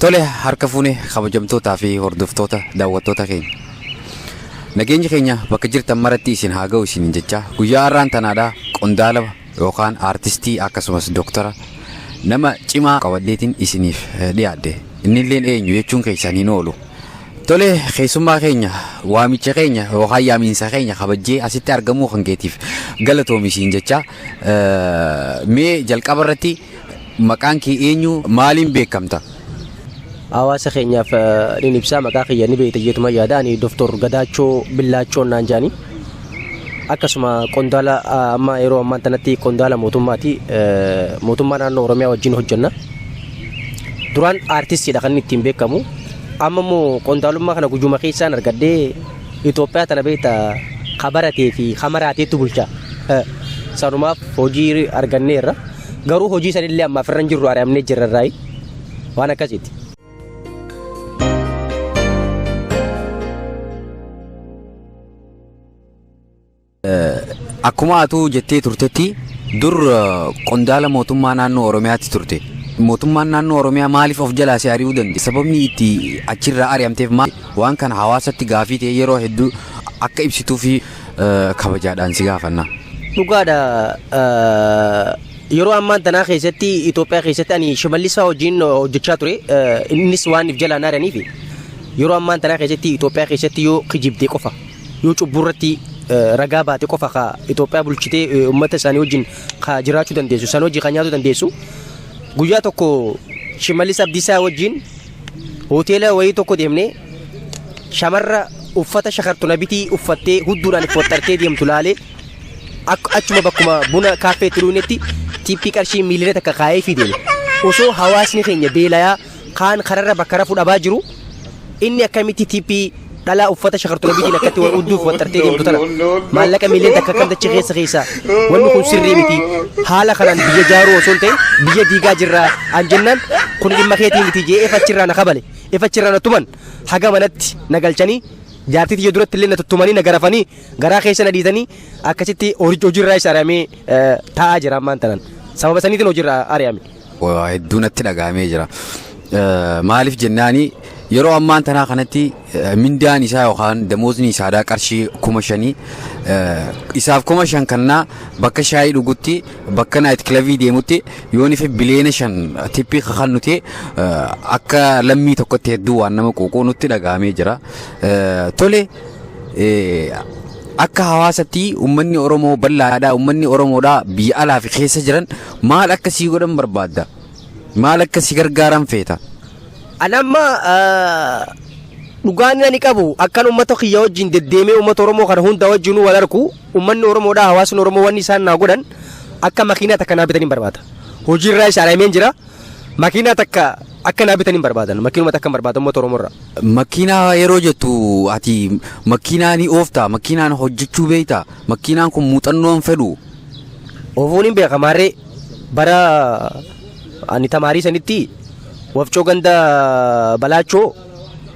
Tole harka fuune kabajamtootaa fi hordoftoota daawwattoota keenya. Nageenyi keenya bakka jirtan maratti isin haa ga'u isiniin jecha guyyaa har'aan tanaadha qondaala yookaan aartistii akkasumas doktara nama cimaa qabadheetiin isiniif dhiyaadhe. Innilleen eenyu jechuun keessan hin oolu. Tole keessummaa keenya waamicha keenya yookaan yaamiinsa keenya kabajjee asitti argamuu kan keetiif galatoomi siin jecha mee jalqaba irratti maqaan kee eenyu maaliin beekamta? Hawaasa keenyaaf nin ibsaa maqaa kiyya ni beekta jeetuma yaada ani Doftor Gadaachoo Billaachoon naan jaani. Akkasuma qondaala amma yeroo ammaan tanatti qondaala mootummaati. Mootummaa naannoo Oromiyaa wajjin hojjenna. Duraan aartistiidha kan inni ittiin beekamu. Amma immoo qondaalummaa kana guyyuma keessaan argadhee Itoophiyaa tana beekta ka baratee fi ka maraateetu bulcha. Sanumaaf hojii arganneerra. Garuu hojii sanillee ammaaf irra hin jirru ari'amnee jirra irraayi. Waan akkasiiti. Akkuma atuu jettee turtetti dur qondaala mootummaa naannoo Oromiyaatti turte. Mootummaan naannoo Oromiyaa maaliif of jalaa si ari'uu danda'e? Sababni itti achirraa ari'amteef maal? Waan kana hawaasatti gaafii ta'e yeroo hedduu akka ibsituufi kabajaadhaan si gaafanna. Dhugaadha yeroo ammaan tanaa keessatti Itoophiyaa keessatti ani Shimallisaa wajjin hojjechaa ture. Innis waan if jalaa naaraniif yeroo ammaan tanaa keessatti Itoophiyaa keessatti yoo kijibde qofa yoo cubbuu irratti ragaa baate qofa ka Itoophiyaa bulchitee uummata isaanii wajjin ka jiraachuu dandeessu san hojii ka nyaatu dandeessu. Guyyaa tokko Shimallis Abdiisaa wajjin hoteela wayii tokko deemnee shamarra uffata shakartu na bitii uffattee hudduudhaan itti waxxartee deemtu laalee achuma bakkuma buna kaaffee itti dhugnetti tiippii qarshii miiliyoona takka kaa'ee fi deeme. Osoo hawaasni keenya beelayaa kaan kararra bakka rafu dhabaa jiru inni akkamitti tiippii dhalaa uffata shakartu na bitiin akkatti hudduuf waxxartee deemtu tana maallaqa miiliyoona takka akkam dachee keessa keessa wanni kun sirrii miti haala kanaan biyya jaaruu osoo hin ta'in biyya diigaa jirra an jennaan kun dhimma keetii miti jee efa achirraa na kabale efa achirraa na tuman haga manatti na galchanii jaartii tiyya duratti illee na tuttumanii na garafanii garaa keessa na dhiitanii akkasitti hojiirraa isa ari'amee taa'aa jira ammaan tanan sababa saniitiin hojiirraa ari'ame. Waa hedduu natti dhaga'amee jira. Maaliif jennaani yeroo ammaan tanaa kanatti mindaan isaa yookaan damoosni isaadhaa qarshii 5,000 isaaf 5,000 kannaa bakka shaayii dhugutti bakka naayit kilabii deemutti yoon ife biliyoona 5 tippii kakannu ta'e akka lammii tokkotti hedduu waan nama quuquu nutti dhaga'amee jira. Tole akka hawaasatti uummanni Oromoo bal'aadha uummanni Oromoodha biyya alaa fi keessa jiran maal akka sii godhan barbaadda? Maal akka si gargaaran feeta? Ani amma dhugaan ani qabu akkan uummata kiyya wajjin deddeemee uummata Oromoo kana hunda wajjinuu wal arku uummanni Oromoodha hawaasni Oromoo wanni isaan naa godhan akka makiinaa takka naa bitaniin barbaada. Hojiirraa isa ari'ameen jira. Makiinaa takka akka naa bitaniin barbaadan. Makiinuma takka hin barbaada uummata Oromoo irraa. Makiinaa yeroo jettu ati makiinaa ni oofta, makiinaan hojjechuu beekta, makiinaan kun muuxannoo hin fedhu. Oofuun hin beeka maarree bara ani tamaarii sanitti wafcoo ganda balaachoo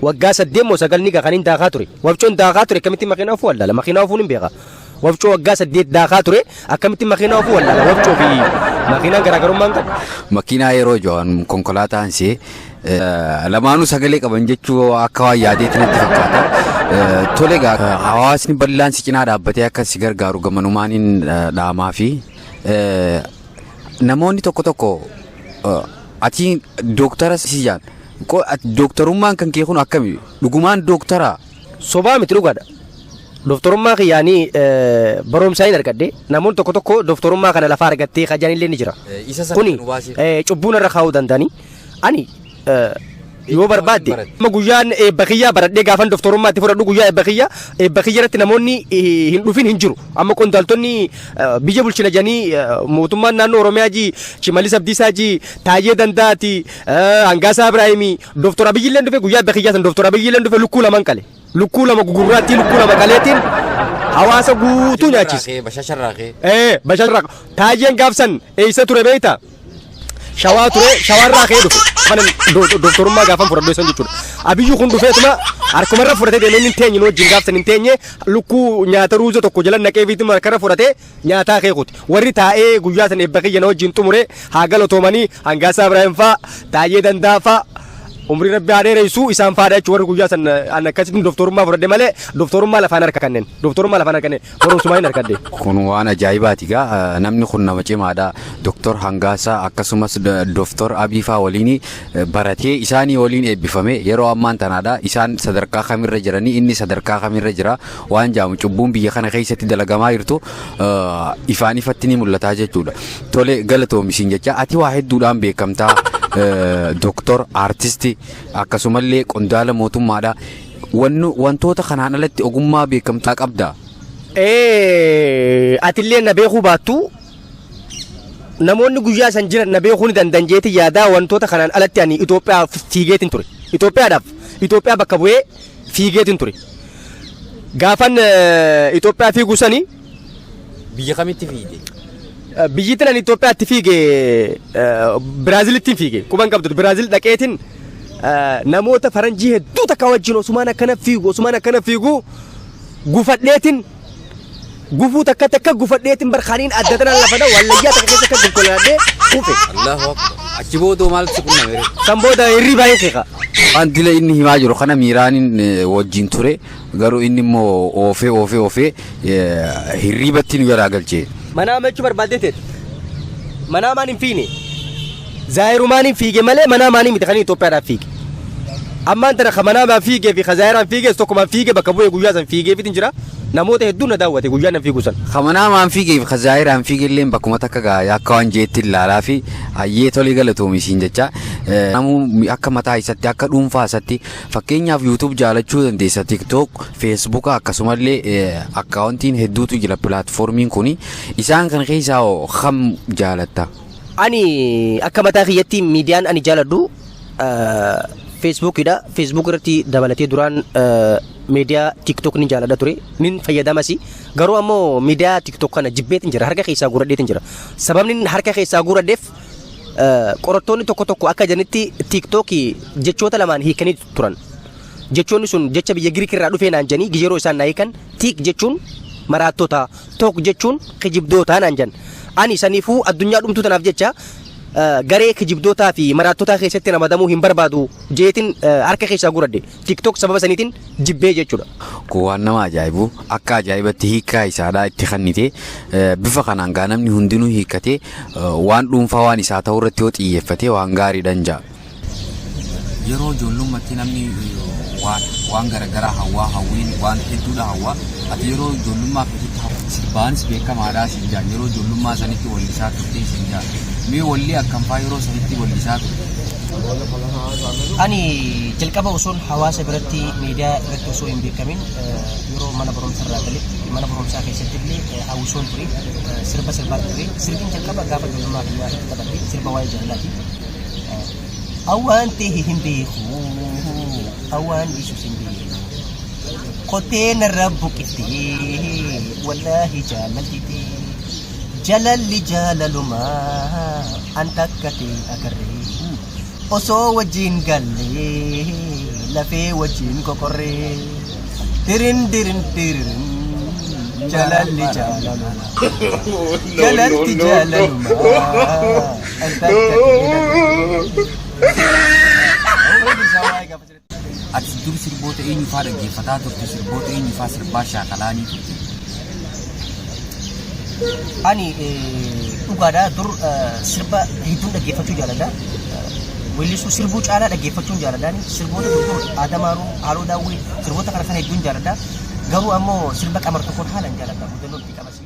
waggaa 8 moo 9 ni kan hin daakaa ture. Wafcoon daakaa ture akkamitti makiinaa oofuu wallaala. Makiinaa oofuun hin beeka. Wafcoo waggaa 8 daakaa ture akkamitti makiinaa oofuu wallaala. Wafcoo fi makiinaan garaagarummaa hin qabu. Makiinaa yeroo jo'an konkolaataan see lamaanuu sagalee qaban jechuu akka waan yaadeetti natti fakkaata. Tole egaa hawaasni bal'aan si cinaa dhaabbatee akka si gargaaru gamanumaaniin dhaamaa fi namoonni tokko tokko ati dooktara si jaan dooktarummaan kan kee kun akkami dhugumaan dooktara? Sobaa miti dhugaadha. Dooktarummaa kiyyaanii barumsaa hin argadhe. Namoonni tokko tokko dooktarummaa kana lafaa argattee kajaan illee ni jira. Isa sana Kuni nu baasee. Cubbuu narra kaa'uu danda'anii. Ani yoo barbaadde amma guyyaan eebba kiyyaa baradhee gaafan dooktarummaa itti fudhadhu guyyaa eebba kiyyaa eebba kiyya irratti namoonni hin dhufin hin jiru. Amma qondaaltonni biyya bulchina jedhanii mootummaan naannoo Oromiyaa ji Shimallis Abdiisaa ji Taayyee Danda'aati Hangaasaa Ibraahimii Dooktor Abiyyi illee dhufe guyyaa eebba kiyyaa san Dooktor Abiyyi illee dhufe lukkuu laman qale. Lukkuu lama gugurraattii lukkuu lama qaleetiin hawaasa guutuu nyaachise. Bashasharraa kee. Ee bashasharraa Taayyeen gaafsan eessa ture beektaa? Shawaa ture shawaarraa ka'ee dhufe. Mana dooktorummaa gaafan fudhadhu san jechuudha. Abiyyi kun dhufeetuma harkumarra fudhatee deemee inni hin teenye nu wajjin gaafsan hin teenye lukkuu nyaata ruuza tokko jala naqee fiituma harkarra fudhatee nyaataa kee kuti. Warri taa'ee guyyaa san eebba kiyya na wajjin xumure haa galatoomanii Hangaasaa Ibraahim faa Taayyee Dandaa faa Umrii Rabbi haa dheereysu isaan faadha jechuun warri guyyaa san an akkasitti doftorummaa fudhadhe malee doftorummaa lafaan harka kannen doftorummaa lafaan harka kannen barumsumaa hin harkadhe. Kun waan ajaa'ibaati gaa namni kun nama cimaadha. Doktor Hangaasaa akkasumas Doftor Abiy faa waliin baratee isaanii waliin eebbifame yeroo ammaan tanaadha. Isaan sadarkaa kamirra jiranii inni sadarkaa kamirra jira waan jaamu cubbuun biyya kana keessatti dalagamaa jirtu ifaan ifatti ni mul'ataa jechuudha. Tole galatoomi siin jecha ati waa hedduudhaan beekamtaa doktor aartisti akkasumallee qondaala mootummaadha. Wantoota kanaan alatti ogummaa beekamtaa qabda. Ee atillee na beekuu baattu namoonni guyyaa san jiran na beekuu ni dandan jeetii yaadaa wantoota kanaan alatti ani Itoophiyaa fiigeetiin ture. Itoophiyaadhaaf Itoophiyaa bakka bu'ee fiigeetiin ture. Gaafan Itoophiyaa fiigu sani Biyya kamitti fiigde? Biyyittiin ani Itoophiyaatti fiige Biraazilittiin fiige. Quban qabdu Biraazil dhaqeetiin namoota faranjii hedduu takka wajjin osumaan akkana fiigu osumaan akkana fiigu gufadheetiin gufuu takka takka gufadheetiin barkaaniin adda tanaan lafa dha wallayyaa takka keessa akka konkolaadhee kufe. Allahu akbar. Achi booda maaltu si qunname ree? San booda hirribaa hin keeka. Waan dila inni himaa jiru kana miiraaniin wajjin ture garuu inni immoo oofee oofee oofee hirriibatti nu jalaa galche. Manaa jechuu barbaaddee teet. Manaa maan hin fiine. Zaayirumaan hin fiige malee manaa maanii miti kan Itoophiyaadhaaf fiige. Ammaan tana ka manaa maan fiigee fi ka zaayiraan fiigees tokkumaan fiige bakka bu'ee guyyaa san fiigeefitin jira. Namoota hedduun na daawwate guyyaa nan fiigu san. Ka manaa maan fiigee fi ka zaayiraan fiige illeen bakkuma takka gaa akka waan jeetti ilaalaa fi hayyee tolee galatoomi siin jecha. Namuu akka mataa isatti akka dhuunfaa isatti fakkeenyaaf YouTube jaalachuu dandeessa TikTok, Facebook akkasumallee akkaawuntiin hedduutu jira pilaatfoormiin kuni isaan kan keessaa hoo kam jaalatta? Ani akka mataa kiyyatti miidiyaan ani jaaladhu Feesbuukidha. Facebook irratti dabalatee duraan miidiyaa TikTok ni jaaladha ture. Nin fayyadamasi. Garuu ammoo miidiyaa TikTok kana jibbeetin jira. Harka keessaa guuradheetin jira. Sababni harka keessaa guuradheef qorattoonni tokko tokko akka jedhanitti TikTok jechoota lamaan hiikanii turan. Jechoonni sun jecha biyya Giriik irraa dhufee naan jedhanii yeroo isaan naa hiikan tiik jechuun maraattota, took jechuun kijibdoota naan jedhan. Ani saniifuu addunyaa dhumtuu tanaaf jecha garee kijibdootaa fi maraattotaa keessatti ramadamuu hin barbaadu jeetin harka keessaa guuradhe. TikTok sababa saniitiin jibbee jechuudha. Kun waan nama ajaa'ibu akka ajaa'ibatti hiikkaa isaadhaa itti kennite bifa kanaan gaa namni hundinuu hiikkatee waan dhuunfaa waan isaa ta'uu irratti yoo xiyyeeffate waan gaariidhaan ja'a. Yeroo ijoollummaatti namni waan waan garaagaraa hawwaa hawwiin waan hedduudha hawwaa ati yeroo ijoollummaa keetitti sirbaanis beekamaadhaa siin jaan yeroo ijoollummaa sanitti wallisaa turtee siin jaan mee walli akkam faa yeroo sanitti wallisaa turte? Ani jalqaba osoon hawaasa biratti miidiyaa irratti osoo hin beekamin yeroo mana barumsa irraa galetti mana barumsaa keessatti illee hawwisoon ture sirba sirbaa ture sirbiin jalqaba gaafa ijoollummaa kiyyaa irratti taphadhe sirba waa'ee jaalalaati. Awwaan ta'e hin beeku awwaan dhiisus hin beeku kottee narra buqiftee wallaahi jaalaltitee jalalli jaalalumaa an takka ta'e agarree osoo wajjin gallee lafee wajjin qoqorree dirin dirin diririn jalalli jaalalumaa jalalti jaalalumaa an takka ta'e agarree. Ati dur sirboota eenyu faa dhaggeeffataa turte sirboota eenyu faa sirbaa shaakalaanii turte? Ani dhugaadha dur sirba hedduun dhaggeeffachuu jaaladha. Weellisuu sirbuu caalaa dhaggeeffachuun jaaladha. Sirboota dur Adamaaruun, Haaloo Daawwee sirboota kana kana hedduun jaaladha. Garuu ammoo sirba qamar tokkoon haalan jaaladha. Mudannoo itti qabasi.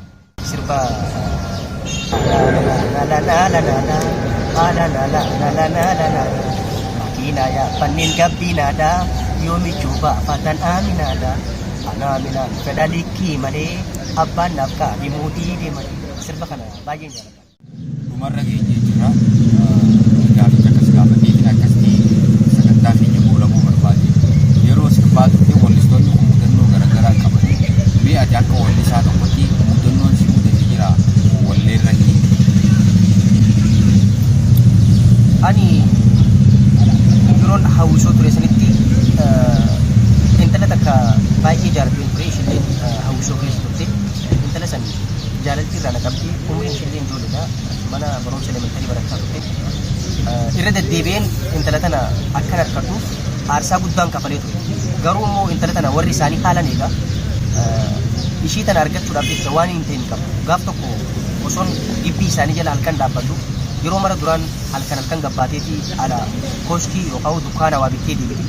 Sirba makiinaa yaabbanneen gabbiinaadha yoomichuu baafatan aaminaadha anaaminaan fedha likkii malee abbaan naaf qaadhimuu diide malee sirba kana baay'een jaalladha. Dhumarra geenyee jirra. Gaaficha akkas gaafateetiin akkasitti sagantaa keenya goolabuu barbaade. Yeroo sirbaa turte wallistoonni kun mudannoo garaagaraa qaban. Mee ati akka wallisaa tokkotti mudannoon si mudate jira wallee irratti? Ani yeroon hawwisoo ture sanitti intala takka baay'ee jaaladheen ture ishilleen hawwisoo keessa turte. Intala san jaalalti irraa na qabdi umriin ishillee ijoolleedha mana barumsa elementarii barachaa turte. Irra deddeebi'een intala tana akkan harkadhuuf aarsaa guddaan kafalee ture. Garuu immoo intala tana warri isaanii haalan eega. Ishii tana argachuudhaaf jecha waan hin ta'in qabu. Gaaf tokko osoon gibbii isaanii jala halkan dhaabbadhu, yeroo mara duraan halkan halkan gabbaateeti ala kooskii yookaan dukkaana waa bittee deebiti.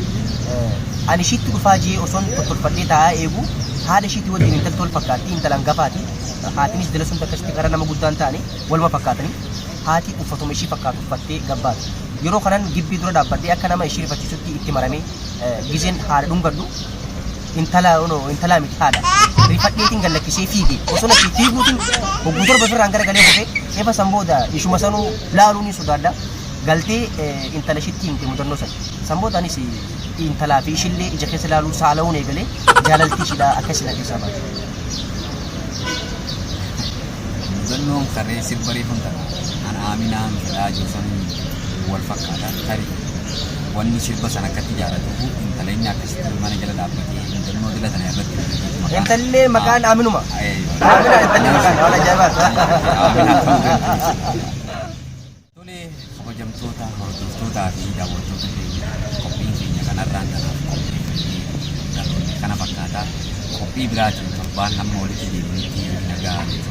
Ani ishiitti dhufaa jee osoon tottolfadhee taa'aa eegu, haadha ishiitti wajjin intalti wal fakkaatti, intala hangafaati. Haatinis dila sun akkasitti gara nama guddaan ta'anii waluma fakkaatanii, haati uffatuma ishii fakkaatu uffattee gabbaati. Yeroo kanan gibbii dura dhaabbadhee akka nama ishii rifachiisutti itti maramee gizeen haadha dhungadhu, intala intalaa miti, haadha. Rifadheetiin gallakkisee fiige. Osoo natti fiiguutiin hogguu 7 ofirraan garagalee kufee, efa san booda ishuma sanuu laaluu ni sodaadha. Galtee intala ishiitti himte mudannoo sana. San booda anis intalaa fi ishillee ija keessa laaluu saala'uun eegalee, jaalaltii ishiidhaa akkasii na keessaa baate. Mudannoon karree sirba reefuun tana an Aaminaan fedhaa jiru san wal fakkaata. Tarii wanni sirba sana akkatti jaalatuuf intala inni akkasitti mana jala dhaabbatee mudannoo dila tana irratti hojjeteef Intallee maqaan Aminuma. Amina intalli maqaan waan ajaa'ibaati. Aminaa ta'uu dandeessi. Tole, kabajamtoota hordoftootaa fi daawwattoota keenya, qophiin keenya kanarraan kanaaf qopheeffannee dhaloonni kana fakkaata. Qophii biraatiin torbaan hamma walitti deebinutti nagaa tura.